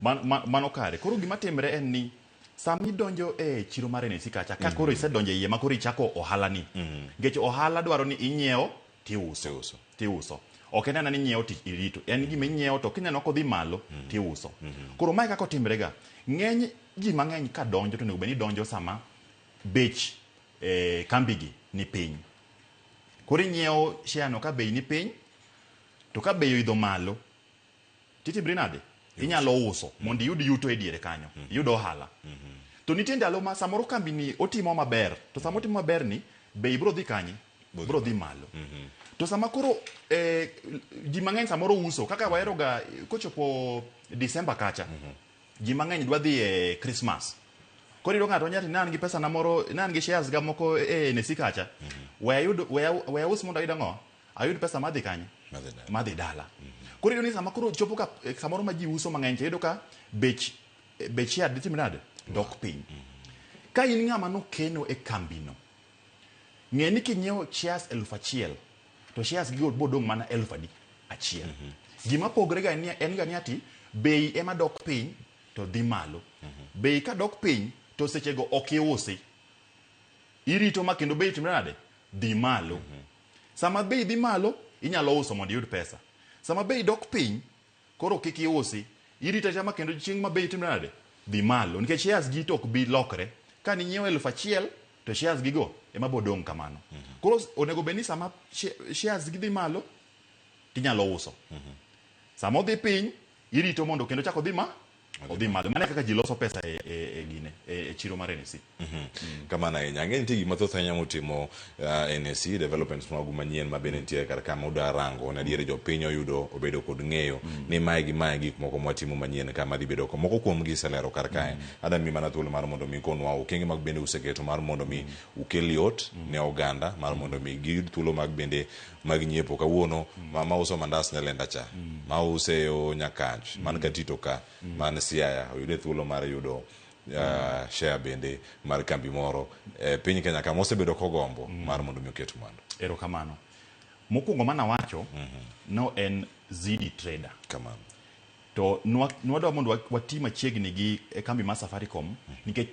Mano kare. Koro gima timre en ni sama idonjo e chiro mar NSE kacha, ka koro isedonjo e iye ma koro ichako ohala ni. Nikech ohala dwaro ni inyiewo tiuso. Tiuso. Tiuso. Ok en ana ni inyiewo to irito. En gima inyiewo to kineno kodhi malo tiuso. Koro mae kaka otimre ga. Ng'eny ji mang'eny ka donjo to onego bed ni donjo sama bech kambi gi ni piny. Koro inyiewo share no ka bei ni piny to ka bei oidho malo titimri nade? Inyalo uso mondo iyud yuto e diere kanyo, iyud ohala. To nitie ndalo ma samoro kambi ni otimo maber, to sama otimo maber ni bei biro dhi kanye? Biro dhi malo. To sama koro ji mang'eny samoro uso kaka wahero ga kochopo December kacha, ji mang'eny dwa dhi e Christmas. Koro iyudo ng'ato nyati ne an gi pesa na moro, ne an gi shares ga moko e NSE kacha. We ayud, we aus mondo ayud ang'o? Ayud pesa madhi kanye? Madhi dala. Madhi dala. Koro iyudo ni sama koro chopo ka samoro ma ji uso mang'eny to iyudo ka bech share dhi timre nade? Dok piny. Ka in ng'ama nokeno e kambino, ng'e ni kinyiewo shares 1000 to shares gigo bo dong' mana 1000 adi? Achiel. Gima pogre ga en ga ni ati bei ema dok piny to dhi malo. Bei ka dok piny to sechego ok iusi. Irito ma kendo bei timre nade? Dhi malo. Sama bei dhi malo, inyalo uso mondo iyud pesa. Sama bei dok piny, koro kik iusi. Irito arita ma kendo chieng' ma bei timre nade? Dhi malo. Nikech shares gi to ok bi lokre. Ka ninyiewo 1000 to shares gigo ema bo dong' kamano. Koro onego bed ni sama shares gi dhi malo, tinyalo uso. Sama odhi piny, irito mondo kendo chak odhi ma? Odhi malo. Mano e kaka ji loso pesa e chiro mar NSE. Kamano ahinya. Ang'e nitie gik mathoth ahinya mutimo NSE developments magu manyien ma bende nitiere kar ka ma udwa rango. En adier jopiny oyudo obedo kod ng'eyo ni mae gi mae gik moko mwatimo manyien ka madhi bedo ko. Moko kuom gi iselero kar kae. Adwa miyi mana thuolo mar mondo mi ikonwa okenge mag bende useketo mar mondo mi ukel yot ne oganda mar mondo mi giyud thuolo mag bende mag nyiepo. Kawuono mama uso mandas Nyalenda cha, ma use yo Nyakach, man Katito ka, man Siaya, oyude thuolo mar yudo share bende mar kambi moro e piny Kenya kama osebedo kogombo mar mondo mi oket mwandu. Erokamano. Mokwongo manawacho no en Zidi Trader. Kamano. To nwadwa mondo wati machiegni gi kambi mar Safaricom nikech